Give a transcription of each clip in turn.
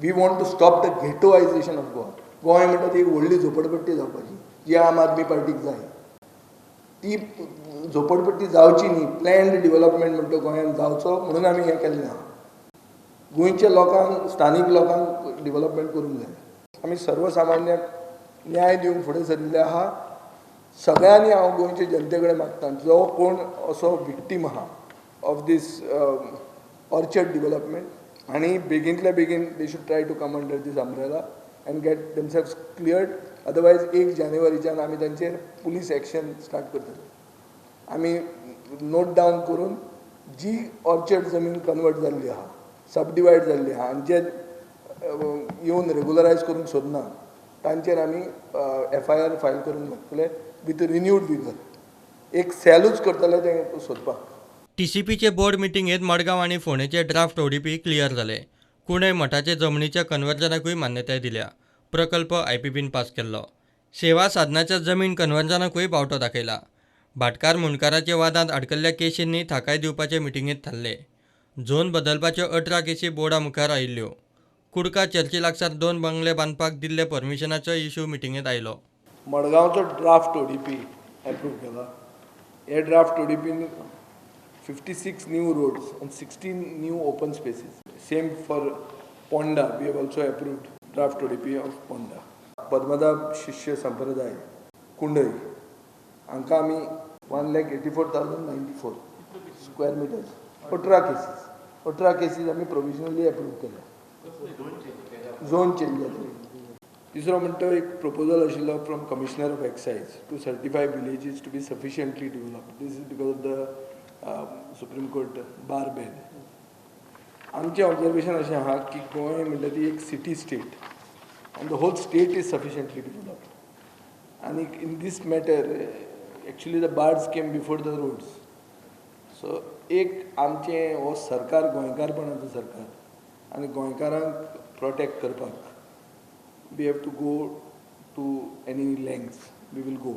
We want to stop the ghettoisation of Goa. Goa म्हणटा ती एक व्हडली झोपडपट्टी जावपाची जी आम आदमी पार्टीक जाय, ती झोपडपट्टी जावची न्ही. प्लॅन्ड डिवलपमेंट म्हणटा गोंयांत जावचो म्हणून आमी हें केल्लें आहा. गोंयच्या लोकांक, स्थानीक लोकांक डिवलपमेंट करूंक जाय. आमी सर्वसामान्याक न्याय दिवंक फुडें सरिल्ले आहा. सगळ्यांनी, हांव गोंयचे जनते कडेन मागता, जो कोण असो विक्टीम आहा ऑफ these orchard development आनी बेगीनतल्या बेगीन they should try to come under this umbrella and get themselves cleared. Otherwise 1 जानेवारीच्यान आमी तांचेर पुलीस एक्शन स्टार्ट करतले. आमी नोट डावन करून जी ऑर्चर्ड जमीन कन्वर्ट जाल्ली आहा, सबडिवायड जाल्ली आहा आनी जे येवन रेगुलरायज करूंक सोदना, तांचेर आमी एफआयआर फायल करून घातले विथ रिन्यूड विगर. एक सेलूच करतले तें सोदपाक. टीसीपीचे बोर्ड मिटिंगेत मडगांव आनी फोंडेचे ड्राफ्ट ओडीपी क्लियर जाले. कुणय मठाचे जमनीच्या कन्वर्जनाकूय मान्यताय दिल्या. प्रकल्प आयपीबीन पास केल्लो. सेवा साधनाच्या जमीन कन्वर्जनाकूय बावटो दाखयला. भाटकार मुंडकाराच्या वादांत आडकल्ल्या केशींनी थाकाय दिवपाचे मिटिंगेत थारले. झोन बदलपाच्यो 18 केशी बोर्डा मुखार आयिल्ल्यो. कुडका चर्ची लागसार दोन बंगले बांदपाक दिल्ले परमिशनाचो इशू मिटिंगेत आयलो. मडगांवचो ड्राफ्ट ओडीपी एप्रूव केला. हे draft ओडीपीन 56 new roads and 16 new open spaces. Same for Ponda, we have also approved draft ODP of Ponda. Padmanabha शिष्य संप्रदाय कुंडई हांकां आमी 1,84,094 square meters, 18 cases, 18 cases आमी प्रोविजनली एप्रूव केल्या. झोन चेंज जाले. तिसरो म्हणटा एक प्रपोजल आशिल्लो from Commissioner of Excise to certify villages to be sufficiently developed. This is because of the Supreme Court bar ban. आमचें ऑब्जर्वेशन अशें आहा की गोंय म्हणटा ती एक city state and the whole state is sufficiently developed. आनी in this matter, actually, the bars came before the roads. So एक आमचें हो सरकार गोंयकारपणाचो सरकार आनी गोंयकारांक प्रोटेक्ट करपाक we have to go to any lengths, we will go.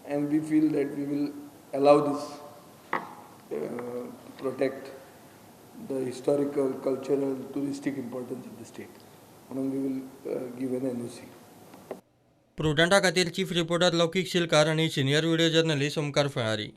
And we feel that we will allow this to protect the historical, cultural, touristic importance of the state. म्हणून we will give an NOC. प्रुडंटा खातीर chief reporter लौकीक शिलकार आनी senior video journalist Omkar फळारी.